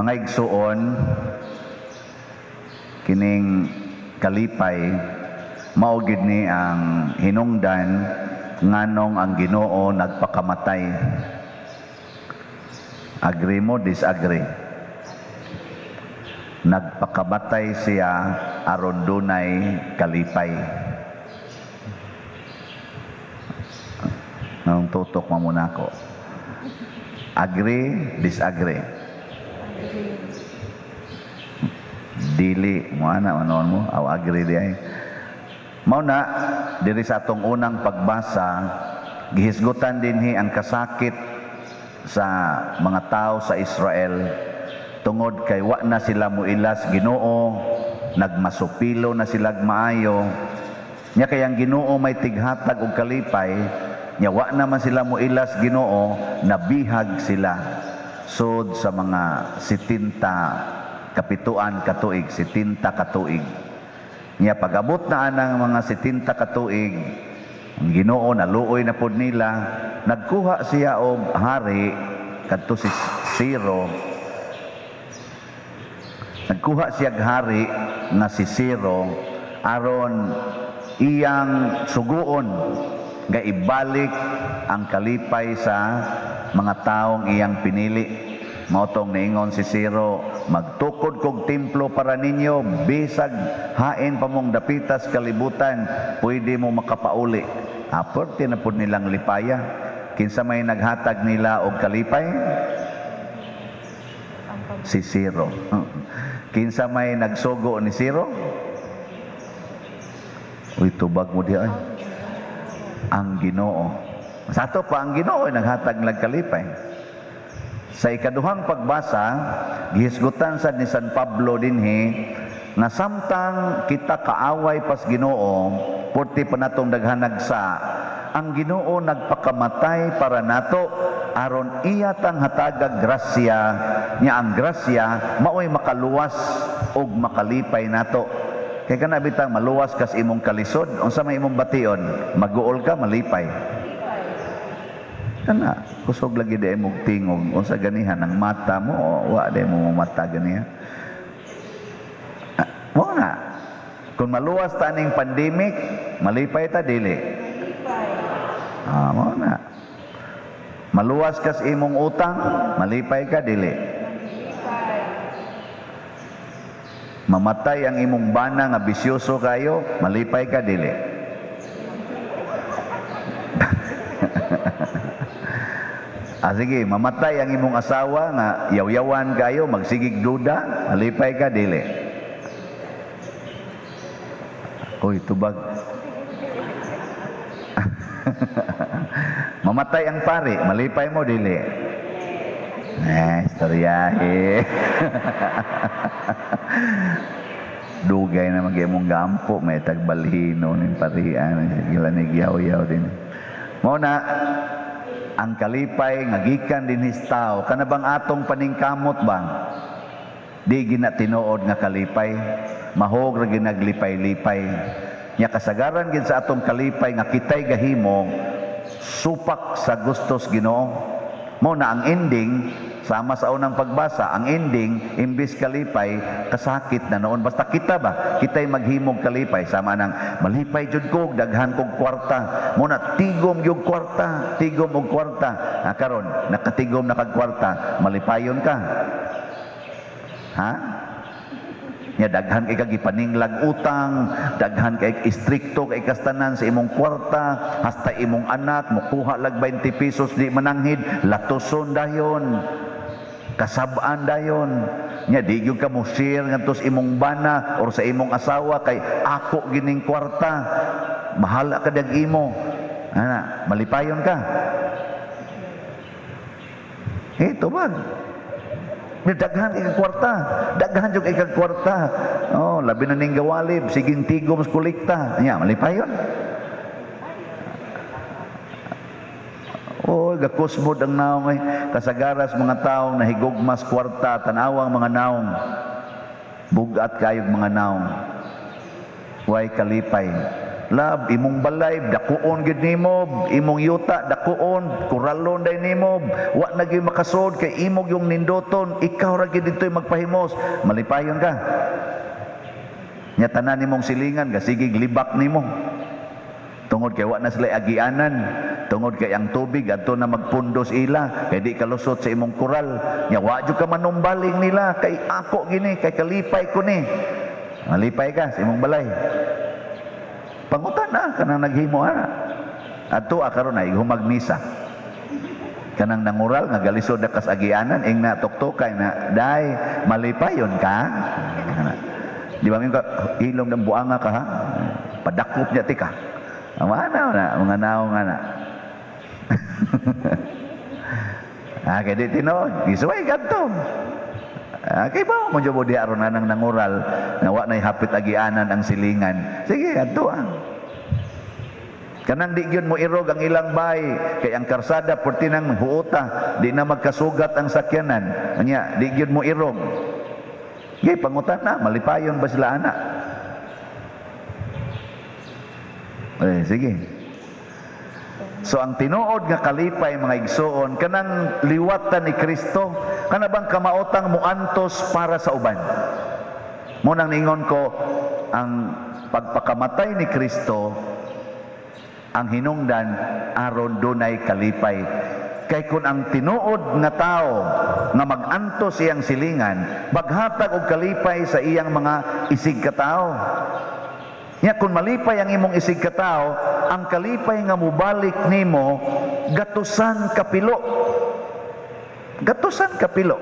Mga igsuon, kining kalipay mao gid ni ang hinungdan nganong ang Ginoo nagpakamatay. Agree mo, disagree? Nagpakamatay siya aron dunay kalipay. Nang tutok mo muna ako. Agree, disagree? Dili mo ana ano mo aw agree di ay. Mao na diri sa atong unang pagbasa, gihisgutan dinhi ang kasakit sa mga tao sa Israel tungod kay wa na sila muilas Ginoo, nagmasupilo na sila maayo. Nya kay ang Ginoo may tighatag og kalipay, nya wa naman sila muilas Ginoo, nabihag sila sud sa mga 70 kapituan katuig, 70 katuig. Nya pag-abot na anang mga 70 katuig, ang Ginoo naluoy na pod nila, nagkuha siya og hari kadto si Ciro. Nagkuha siya og hari nga si Ciro aron iyang suguon nga ibalik ang kalipay sa mga taong iyang pinili. Mao tong niingon si Ciro, "Magtukod kog templo para ninyo, bisag hain pa mong dapitas kalibutan, pwede mo makapauli." Aperte na pud nilang lipaya. Kinsa may naghatag nila og kalipay? Si Ciro. Kinsa may nagsugo ni Ciro? Uy, tubag mo di ay. Ang Ginoo. Sa ato pa, ang Ginoo ay naghatag ng kalipay. Sa ikaduhang pagbasa, gihisgutan sad ni San Pablo dinhi nga samtang kita kaaway pas Ginoo, purti pa natong daghanag sa ang Ginoo nagpakamatay para nato aron iya tang hatagag grasya, nya ang grasya maoy makaluwas og makalipay nato. Kay kana bitang maluwas kas imong kalisod, unsa may imong bation? Maguol ka, malipay? Kana kusog lagi di imong tingog, unsa ganihan ang mata mo, wa di mo mata ganihan. Ah, mo na. Kung maluwas ta ning pandemic, malipay ta, dili? Ah, mo na. Maluwas kas imong utang, malipay ka, dili? Mamatay ang imong bana nga bisyoso kayo, malipay ka, dili? Ah, sige, mamatay ang imong asawa nga yaw-yawan kayo, magsigig duda, malipay ka, dili? Uy, tubag. Mamatay ang pari, malipay mo, dili? Eh, istoryahe. Dugay na mag imong gampo, may tagbalhino ning parian, sige lang yaw-yaw din. Mao na, ang kalipay nga gikan dinhi sa tao, kana bang atong paningkamot ba? Di gina tinuod nga kalipay, mahog ra ginaglipay-lipay. Nya kasagaran gid sa atong kalipay nga kitay gahimo supak sa gustos Ginoo. Mo na ang ending, sama sa unang pagbasa, ang ending imbis kalipay, kasakit na noon. Basta kita ba, kitay maghimog kalipay sama nang malipay jud ko daghan kog kwarta. Mo na tigom gyud kwarta, tigom og kwarta. Ah, karon nakatigom na kag kwarta, malipayon ka? Ha? Nya daghan kay kag gipaninglag utang, daghan kay istrikto kay kastanan sa imong kwarta, hasta imong anak mokuha lag 20 pesos di mananghid, latuson dayon, kasab-an dayon. Nya di gyud ka mo share ngadto sa imong bana or sa imong asawa kay ako gining kwarta. Bahala ka dag imo. Ana, malipayon ka? Eh, tubag. Daghan kay kwarta, daghan jud kay kwarta. Oh, labi na ning gawalib, siging tigom sa kolekta. Nya, malipayon? Oh, gakusmod ang naong ay kasagaras mga taong nahigugmas kwarta, tanawang mga naong. Bugat kayog mga naong. Way kalipay. Love, imong balay dakuon gid nimo, imong yuta dakuon, kuralon day nimo, wa na gyud makasod kay imo yung nindoton, ikaw ra gid dito'y magpahimos. Malipayon ka? Nya tanan nimong silingan gasigig libak nimo. Tungod kay wa na sila agianan, tungod kay ang tubig adto na magpundos ila, kay di kalusot sa imong kural. Nya wa jud ka manumbaling nila kay ako gini, kay kalipay ko ni. Malipay ka sa imong balay? Pangutan na kanang naghimo ana. Adto karon ay humag misa. Kanang nangural nga galisod na kas agianan, ing na tuktokay na, "Day, malipayon ka?" Di ba ka hilom ng buanga ka, ha? Padakop niya tika. Mana na mga naong ana. Ah, kay di tinuod, gisuway kadto. Ah, kay ba mo jud di aron anang nangural nga wa nay hapit agianan ang silingan. Sige, adto ah. Kanang di gyud mo irog ang ilang bay kay ang karsada perti nang huota, di na magkasugat ang sakyanan. Anya, di gyud mo irog. Gay pangutan na, malipayon ba sila ana? Eh, sige. So ang tinuod nga kalipay, mga igsoon, kanang liwatan ni Kristo, kana bang kamaotang muantos para sa uban. Mo nang ningon ko, ang pagpakamatay ni Kristo ang hinungdan aron dunay kalipay. Kay kung ang tinuod nga tao nga magantos iyang silingan, maghatag og kalipay sa iyang mga isig katao. Nya kung malipay ang imong isig katao, ang kalipay nga mobalik nimo gatusan kapilo. Gatusan kapilo.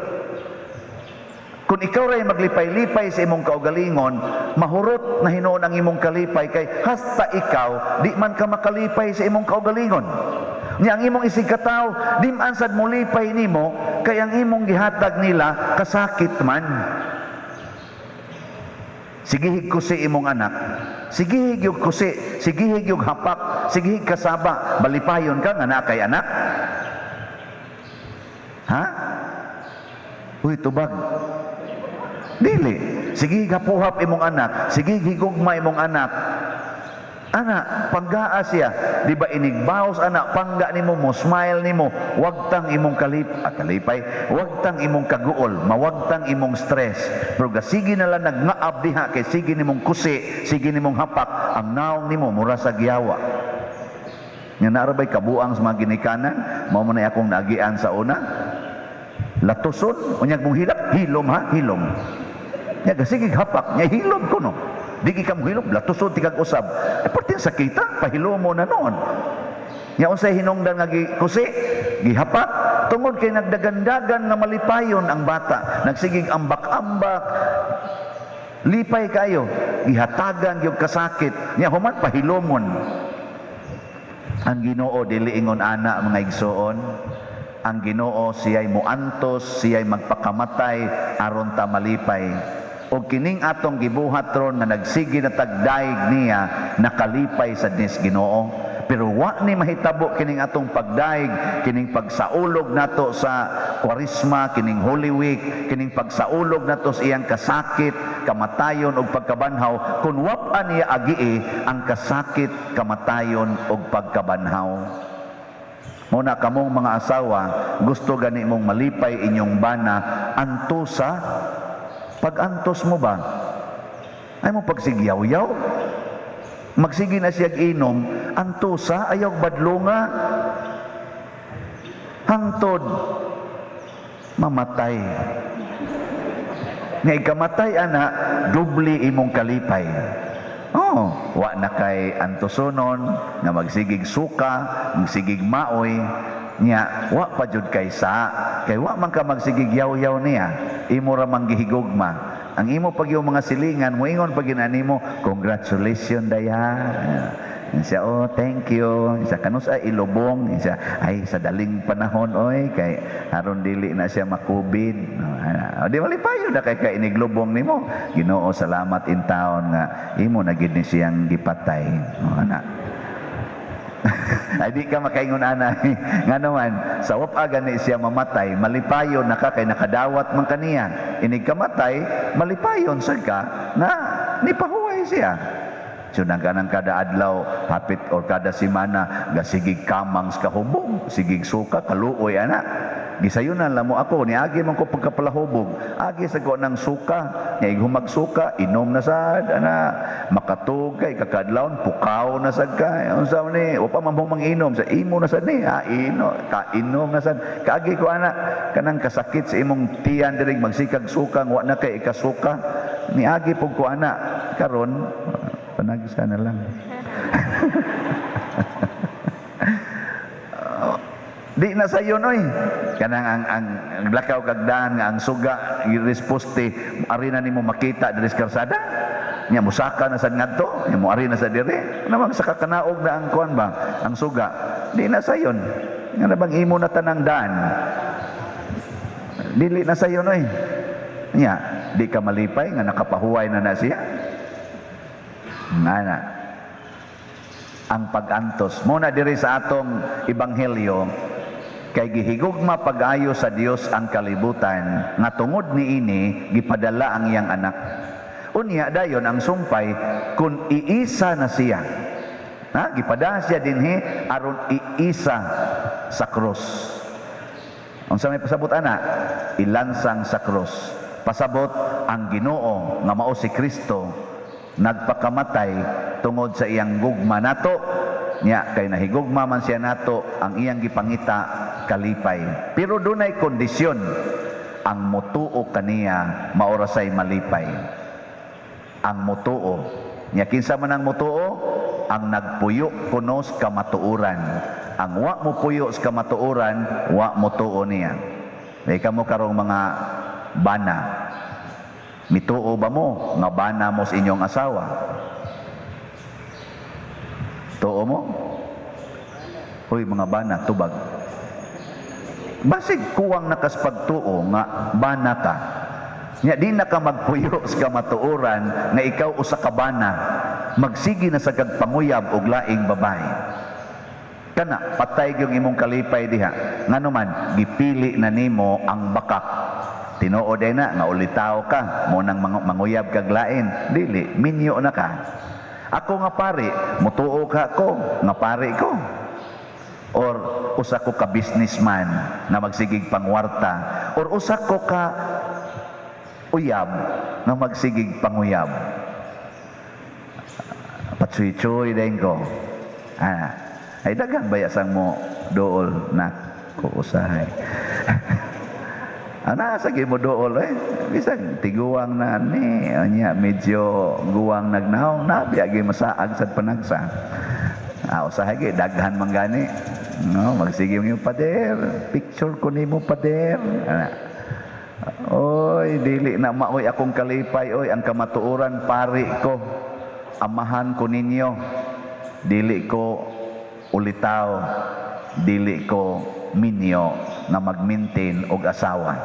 Kung ikaw ray maglipay-lipay sa imong kaugalingon, mahurot na hinuon ang imong kalipay kay hasta ikaw di man ka makalipay sa imong kaugalingon. Nya ang imong isig katao, di man sad molipay nimo kay ang imong gihatag nila kasakit man. Sigihig kusi imong anak. Sigihig yung kusi, sigihig yung hapak, sigihig kasaba, malipayon ka nga naa kay anak? Ha? Uy, tubag. Dili. Sige hapuhap imong anak, sige higugma imong anak. Anak, panggaa siya. Di ba inigbaos anak, pangga nimo mo, smile nimo, wagtang imong kalipay, wagtang imong kaguol, mawagtang imong stress. Pero sige na lang nagngaab diha kay sige nimong kusi, sige nimong hapak, ang naong nimo mura sa giyawa. Nga naa ra bay kabuang sa mga ginikanan, mao man akong naagian sa una. Latuson, unyag mong hilak, hilom ha, hilom. Nya sige hapak, nya hilom kuno. Di ka mo hilom, latuson tikag usab. Eh, parte sa kita, pahilom mo na noon. Nya unsay hinungdan nga gikusi, gihapak, tungod kay nagdagandagan nga malipayon ang bata, nagsigig ambak-ambak, lipay kayo, gihatagan gyud kasakit, nya human pahilomon. Ang Ginoo dili ingon ana, mga igsoon. Ang Ginoo siya'y muantos, siya'y magpakamatay aron ta malipay. O kining atong gibuhat ron nga nagsige na tagdaig niya, nakalipay sa nis Ginoo. Pero wa ni mahitabo kining atong pagdaig, kining pagsaulog nato sa Kwaresma, kining Holy Week, kining pagsaulog nato sa iyang kasakit, kamatayon ug pagkabanhaw, kun wa pa niya agii ang kasakit, kamatayon ug pagkabanhaw. Muna kamong mga asawa, gusto gani mong malipay inyong bana, antosa, pag-antos mo ba? Ay mo pagsigyaw-yaw? Magsige na siya inom, antosa, ayaw badlonga. Hangtod, mamatay. Nga ikamatay ana, dubli imong kalipay. Oh, wa na kay antosonon nga magsigig suka, magsigig maoy, nya wa pa jud kay sa, kay wa man ka magsigig yaw-yaw niya, imo ra man gihigugma. Ang imo pag yung mga silingan, moingon pag nimo, "Congratulations, daya." Siya, "Oh, thank you." Siya, "Kanus ay ilubong?" Siya, "Ay, sa daling panahon, oy, kay aron dili na siya makubid." O, di malipayo na kay kay iniglubong nimo. "Ginoo, salamat in taon nga imo na gid ni siyang gipatay." O, ana. Ay di ka makaingon ana. Nga naman, sa wapa gani siya mamatay, malipayon na ka kay nakadawat man kaniya. Inig kamatay, malipayon sad ka na nipahuway siya. So nang kada adlaw hapit or kada semana gasigig kamang sa kahubog, sigig suka, kaluoy ana. Gisayunan lang mo ako, niagi man ko pagkapalahubog, agi sa ko ng suka, nya ighumag suka, inom na sad, ana, makatug kay kakadlawon, pukaw na sad ka. Unsa man ni, wa pa man mo manginom sa imo na sad ni, ha, ino, kainom na sad. Kaagi ko ana, kanang kasakit sa imong tiyan diri magsikag suka, wa na kay ikasuka. Niagi pug ko ana, karon panagsa na lang. Di na sayo noy. Kanang ang lakaw kag daan nga ang suga resposte ari na nimo makita diri sa karsada. Nya musaka na sad ngadto, nya mo ari na sa dire. Namang sa kakanaog na ang kuan ba, ang suga. Di na sayon. Nga na bang imo na tanang daan. Dili na sayon oy. Nya, di ka malipay nga nakapahuway na na siya. Nga na. Ang pag-antos. Muna diri sa atong ebanghelyo, kay gihigugma pag-ayo sa Dios ang kalibutan nga tungod niini gipadala ang iyang anak. Unya dayon ang sumpay kun iisa na siya. Ha, gipadala siya dinhi aron iisa sa krus. Unsa may pasabot ana? Ilansang sa krus. Pasabot ang Ginoo nga mao si Kristo nagpakamatay tungod sa iyang gugma nato. Nya kay nahigugma man siya nato, ang iyang gipangita kalipay. Pero dunay kondisyon, ang motuo kaniya mao ra say malipay. Ang motuo. Nya kinsa man ang motuo? Ang nagpuyo kuno sa kamatuoran. Ang wa mo puyo sa kamatuoran, wa motuo niya. May kamo karong mga bana. Mituo ba mo nga bana mo sa inyong asawa? Tuo mo? Hoy mga bana, tubag. Basig kuwang nakaspagtuo nga bana ka. Nya di na ka magpuyo sa kamatuoran nga ikaw usa ka bana, magsige na sa kag panguyab og laing babae. Kana patay gyud imong kalipay diha. Ngano man gipili na nimo ang bakak. Tinuod ay na nga ulitaw ka, mo nang manguyab kag lain, dili minyo na ka. Ako nga pari, mutuo ka ko nga pari ko. Or usa ko ka businessman na magsigig pangwarta, or usa ko ka uyab nga magsigig panguyab. Patsuy-tsuy din ko. Ah, ay daghang bayasang mo dool na ko usahay. Ana sige mo dool eh. Bisag tiguang na ni anya medyo guwang nagnahong na biagi masaag sad panagsa. Ah, usahay gi daghan man gani. No, magsige mo pader, picture ko nimo pader. Ana. Oy, dili na maoy akong kalipay oy, ang kamatuoran pari ko. Amahan ko ninyo. Dili ko ulitaw, dili ko minyo na mag-maintain og asawa.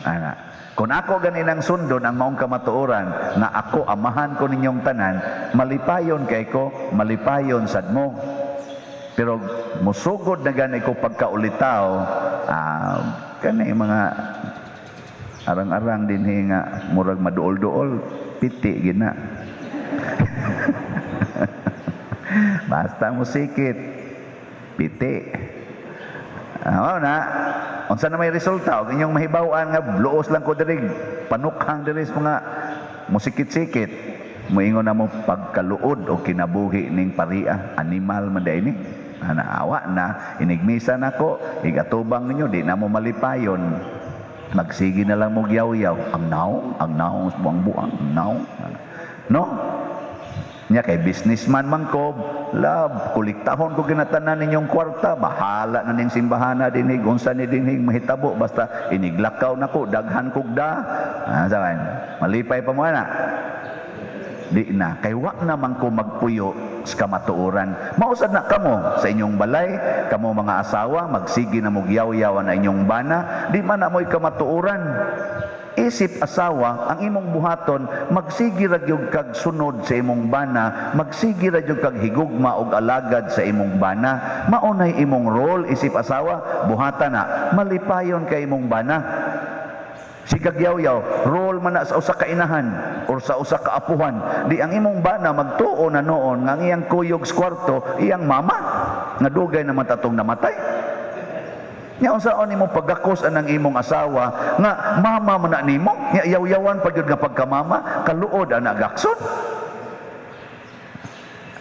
Ana. Kung ako ganinang sundon ang maong kamatuoran nga ako amahan ko ninyong tanan, malipayon kay ko, malipayon sad mo. Pero musugod na gani ko pagkaulitaw, kani mga arang-arang dinhi nga murag maduol-duol, piti gina. Basta musikit, piti. Mao na, unsa na may resulta og inyong mahibaw-an nga luos lang ko diri, panukhang diri sa mga musikit-sikit. Moingon na mo pagkaluod o kinabuhi ning paria, animal man day ni. Ana awa na inigmisa nako, igatubang ninyo di na mo malipayon. Magsige na lang mo gyaw-yaw. Ang naong buang-buang, ang naong. No? Nya kay businessman man ko, love, kuliktahon ko ginatanan ninyong kwarta, bahala na ning simbahana dinhig, unsa ni dinhig mahitabo, basta iniglakaw nako, daghan kog da. Ah, saban, malipay pa mo ana. Di na, kay wa naman ko magpuyo sa kamatuoran. Mausad na kamo sa inyong balay, kamo mga asawa, magsige na mogyaw-yaw na inyong bana, di man na mo'y kamatuoran. Isip asawa, ang imong buhaton, magsige ra gyud kag sunod sa imong bana, magsige ra gyud kag higugma og alagad sa imong bana. Mao nay imong role isip asawa, buhatan na, malipayon kay imong bana. Sigag yaw-yaw, role man na sa usa ka inahan or sa usa ka apuhan. Di ang imong bana magtuo na noon nga ang iyang kuyog sa kwarto, iyang mama, nga dugay naman tatong namatay. Nya unsaon nimo pagakos anang imong asawa nga mama man na nimo, nya yaw-yawan pa gyud nga pagkamama, kaluod ana gakson.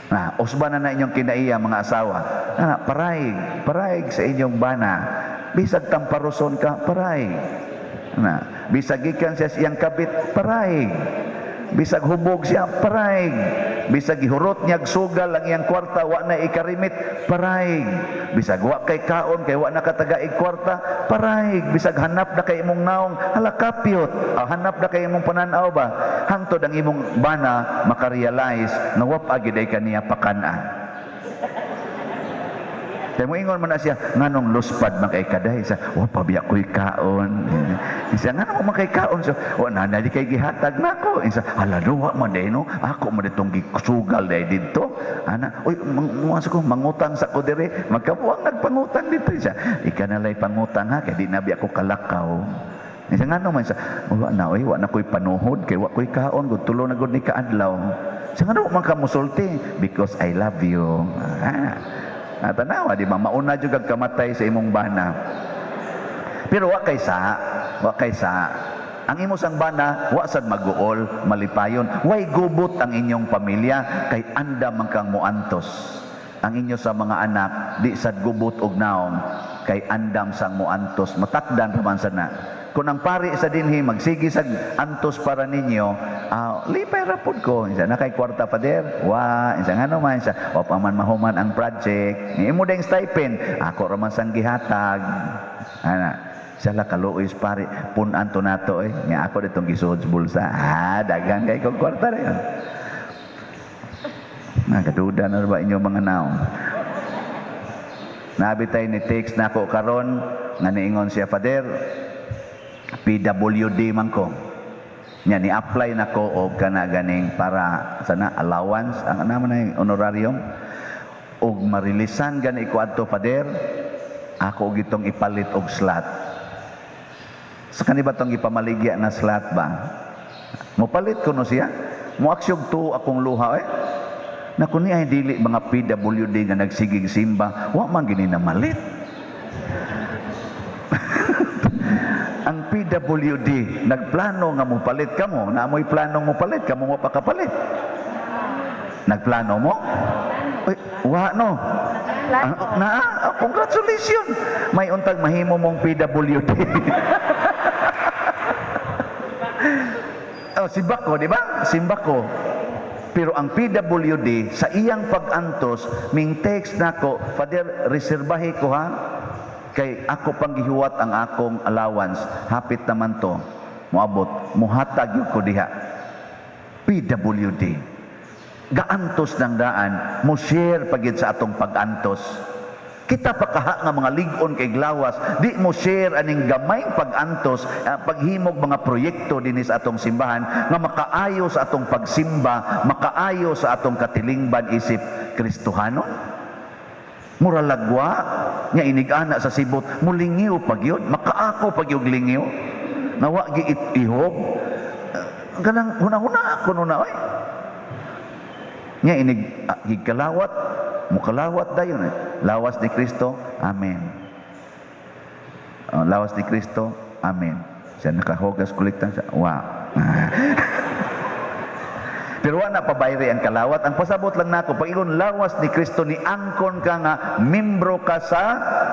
Na, usba na na inyong kinaiya, mga asawa. Na, paraig, paraig sa inyong bana. Bisag tamparuson ka, paraig. Na, bisag gikan siya sa iyang kabit, paraig. Bisag hubog siya, paraig. Bisag gihurot niya sugal ang iyang kwarta, wa na ikarimit, paraig. Bisag wa kay kaon, kay wa na katagaig kwarta, paraig. Bisag hanap na kay imong naong, hala kapyot. Ah, hanap na kay imong pananaw ba? Hangtod ang imong bana makarealize nga wa pa gyud ay kaniya pakan-an. Kaya mo ingon man na siya, nganong luspad man kay kaday? Sa, wa pa biya ko'y kaon. Siya, nganong man kay kaon? So, wa na na di kay gihatag nako. Isa, hala no, wa man day no. Ako man ditong gisugal day didto. Ana, oy, mang, ko, mangutang sa ko dire. Magkabuang nagpangutang dito. Siya, ika na lay pangutang ha, kay di na biya ko kalakaw. Isa, ngano man siya, wa na, oy, wa na ko'y panuhod, kay wa ko'y kaon, gud tulo na gud ni kaadlaw. Siya, ngano man ka musulti? Because I love you. Ah. Ah, tanawa, di ba? Mauna jud kag kamatay sa imong bana. Pero wa kay sa, wa kay sa. Ang imo sang bana, wa sad maguol, malipayon. Way gubot ang inyong pamilya kay andam man kang muantos. Ang inyo sa mga anak, di sad gubot og naong kay andam sang muantos, matakdan raman sana. Kung ang pari sa dinhi magsige sa antos para ninyo, lipay ra pud ko. Isa na kay kwarta, Father? Wa, isa ngano man sa wa pa man mahuman ang project. Imo ding stipend, ako ra man sang gihatag. Ana, sala kaluoy pari, pun-an to nato eh. Nga ako ditong gisuod sa bulsa. Ah, daghang kay kog kwarta ra yun. Nagaduda na ba inyong mga naong? Nabitay ni text nako karon nga niingon siya, "Father, PWD man ko. Nya ni apply nako og kana ganing para sana allowance ang ano man na honorarium og marilisan gani ko adto, Father, ako og itong ipalit og slot." Sa kani ba tong gipamaligya na slot ba? Mopalit ko no siya. Moaksyog to akong luha eh. Na kun ay dili mga PWD nga nagsigig simba, wa man gini namalit. Ang PWD nagplano nga mopalit kamo, na amoy plano mopalit kamo mo pa kapalit. Nagplano mo? Uy, wa no. Ah, na, ah, congratulations. May untag mahimo mong PWD. Oh, simbako, di ba? Simbako. Pero ang PWD sa iyang pag-antos, ming text nako, "Father, reserbahe ko ha. Kay ako pang gihuwat ang akong allowance. Hapit naman to. Moabot, muhatag yun ko diha." PWD. Gaantos ng daan, mo share pagid sa atong pag-antos. Kita pa kaha nga mga lig-on kay glawas, di mo share aning gamayng pag-antos, paghimog mga proyekto dinhi sa atong simbahan nga makaayo sa atong pagsimba, makaayo sa atong katilingban isip Kristohanon. Mura lagwa nga inig-ana sa sibot, mulingiw pag yun, makaako pag yung lingiw. Nawa gi ihog. Kanang huna-huna ako nuna oy. Nga inig higkalawat, mukalawat dayon eh. Lawas ni Kristo, amen. Oh, lawas ni Kristo, amen. Siya nakahugas kolektan siya, wa. Pero wa na pabayri ang kalawat. Ang pasabot lang nako, pag ingon lawas ni Kristo, ni angkon ka nga membro ka sa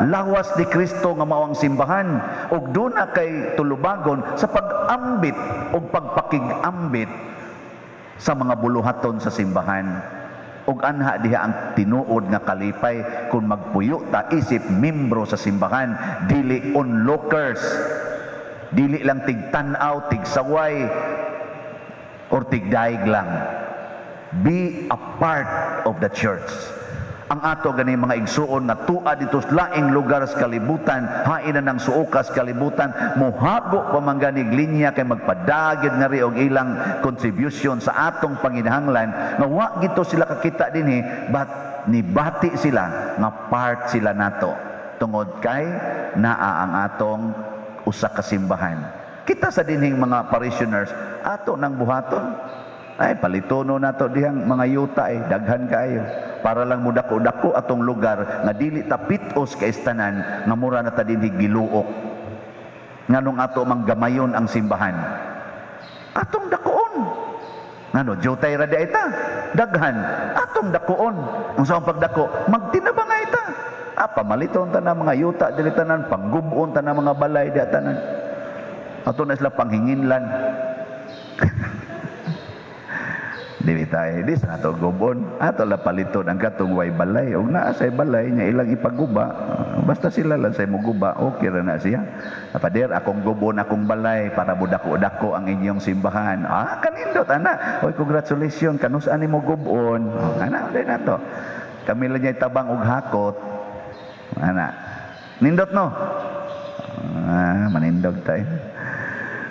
lawas ni Kristo nga mao ang simbahan. Ug duna kay tulubagon sa pag-ambit ug pagpakig-ambit sa mga buluhaton sa simbahan. Ug anha diha ang tinuod nga kalipay kung magpuyo ta isip membro sa simbahan, dili onlookers, dili lang tigtan-aw, tigsaway, or tigdaig lang. Be a part of the church. Ang ato gani mga igsuon nga tua dito sa laing lugar sa kalibutan, hain na ng suokas kalibutan, mohago pa man gani linya kay magpadagid nga ri og ilang contribution sa atong panginahanglan, nga wa gito sila kakita dinhi, but nibati sila nga part sila nato tungod kay naa ang atong usa ka simbahan. Kita sa dinhing mga parishioners, ato nang buhaton. Ay, palitono nato dihang mga yuta eh, daghan kaayo. Para lang mudako-dako atong lugar nga dili ta pitos kay tanan nga mura na ta dinhi giluok. Nganong ato mang gamayon ang simbahan? Atong dakuon. Ngano, jutay ra di ta. Daghan. Atong dakuon. Ang sa pagdako, magtinabangay ta. Ah, pamaliton ta na mga yuta dili tanan, panggubon ta na mga balay di tanan. Ato na sila panghinginlan. Dili tayo, di sa ato gubon. Ato la paliton ang katong way balay. Og naa say balay niya ilang ipaguba. Basta sila lang say muguba, okay ra na siya. Pader, akong gubon, akong balay para budako-dako ang inyong simbahan. Ah, kanindot ana. Oy, congratulations, kanus-an nimo gubon. Oh, ana, day nato. Kami lang niya tabang og hakot. Ana. Nindot no? Ah, manindog tayo.